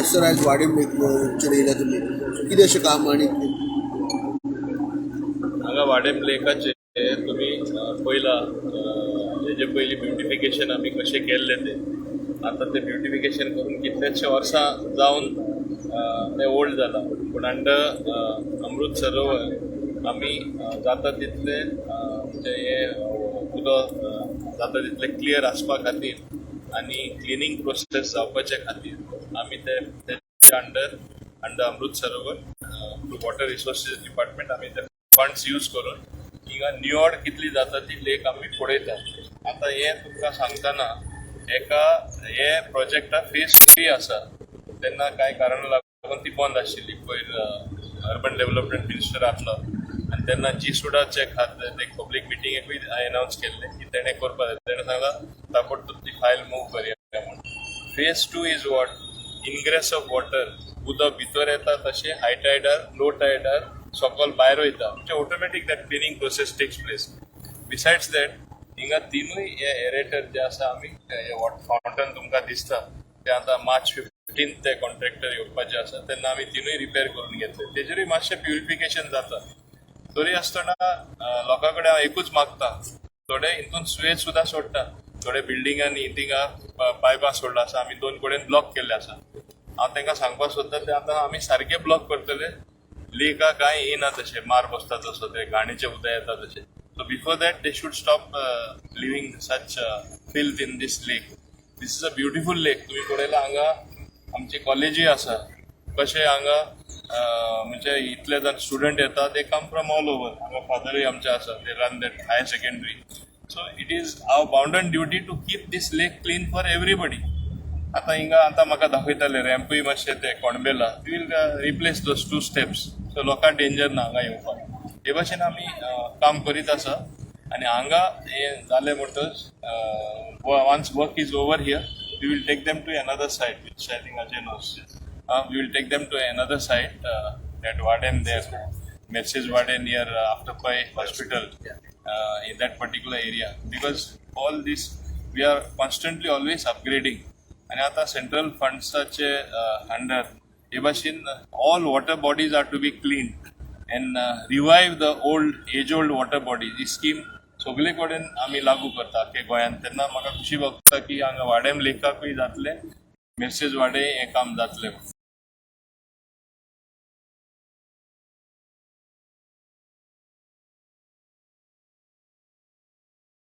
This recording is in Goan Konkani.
सर, आयज वाडेम लेकचेर येयला तुमी, सो कितें अशें काम आनी हांगा वाडेम लेकाचे तुमी पयला, हेजे पयलीं ब्युटिफिकेशन आमी कशें केल्लें तें. आतां तें ब्युटिफिकेशन करून कितलेशे वर्सां जावन तें ओल्ड जालां, पूण अंडर अमृत सरोवर आमी जाता तितलें म्हणजे हें उदक जाता तितलें क्लियर आसपा खातीर आनी क्लिनींग प्रोसेस जावपाचे खातीर आमी ते तेच्या under Amrit Sarovar through water resources department आमी ते फंड्स यूज करून हिंगा निवड कितली जाता ती लेक आमी पळयतात. आतां हें तुमकां सांगतना एका हे प्रोजेक्टा फेज 3 आसा. तेन्ना कांय कारणां लागून ती बंद आशिल्ली. पयर अर्बन डेव्हलपमेंट मिनिस्टर आसलो आनी तेन्ना जी सुडाचे खातीर ते पब्लीक मिटिंगेकूय अनावन्स केल्लें की तेणें करपा जाय. तेणें सांगलां, ताबडतोब ती फायल मूव करया म्हूण. Phase 2 is what? Ingress of water. उदक भितर येता तशें हाय टायडार, लो टायडार सकल भायर वयता, म्हणजे automatic that cleaning process takes place. Besides that, हिंगा तिनूय हे एरेटर जे आसा, आमी हे फावंटन तुमकां दिसता, ते आतां मार्च 15 ते कॉन्ट्रॅक्टर येवपाचे आसा, तेन्ना आमी तिनूय रिपेर करून घेतले. तेजेरूय मातशें प्युरिफिकेशन जाता. तरी आसतना लोकां कडेन हांव एकूच मागता, थोडे हितून सुवेज सुद्दां सोडटा, थोडे बिल्डिंगांनी थिंगा पायपां सोडला आसा. आमी दोन कडेन ब्लॉक केल्ले आसा. हांव तांकां सांगपाक सोदता, ते आतां आमी सारके ब्लॉक करतले. लेका कांय येना तशें, मार बसता तसो, ते घाणीचें उदक येता तशें. So before that, they should stop leaving such filth in this lake. This is a beautiful lake. तुमी पळयला, हांगा आमची कॉलेजूय आसा. कशें हांगा म्हणजे इतले जाण स्टुडंट येता, they come from all over. हांगा फादरूय आमचे आसा, they run that higher secondary. So it is our bounden duty to keep this lake clean for everybody. आतां हिंगा आतां म्हाका दाखयताले, रॅम्पूय मातशे ते कोणबेला. We will replace those two steps, so लोकांक डेंजर ना हांगा येवपाक. हे भाशेन आमी काम करीत आसा आनी हांगा हें जालें म्हणटच, once work is over here, we will take them to another site, which I think Ajay knows. We will take them to another site at Vadem there, Merces Wade, near after Pai Hospital, in that particular area, because all this we are constantly always upgrading. आणि आता सेंट्रल फंड्साचे अंडर हे भाशेन all water bodies are to be clean and revive the old age old water bodies. He scheme सगळे कडेन आमी लागू करता आख्खे गोंयांत. तेन्ना म्हाका खुशी भोगता की हांगा वाडेम लेकाकूय जातलें, मेर्सेज वाडे हें काम जातलें.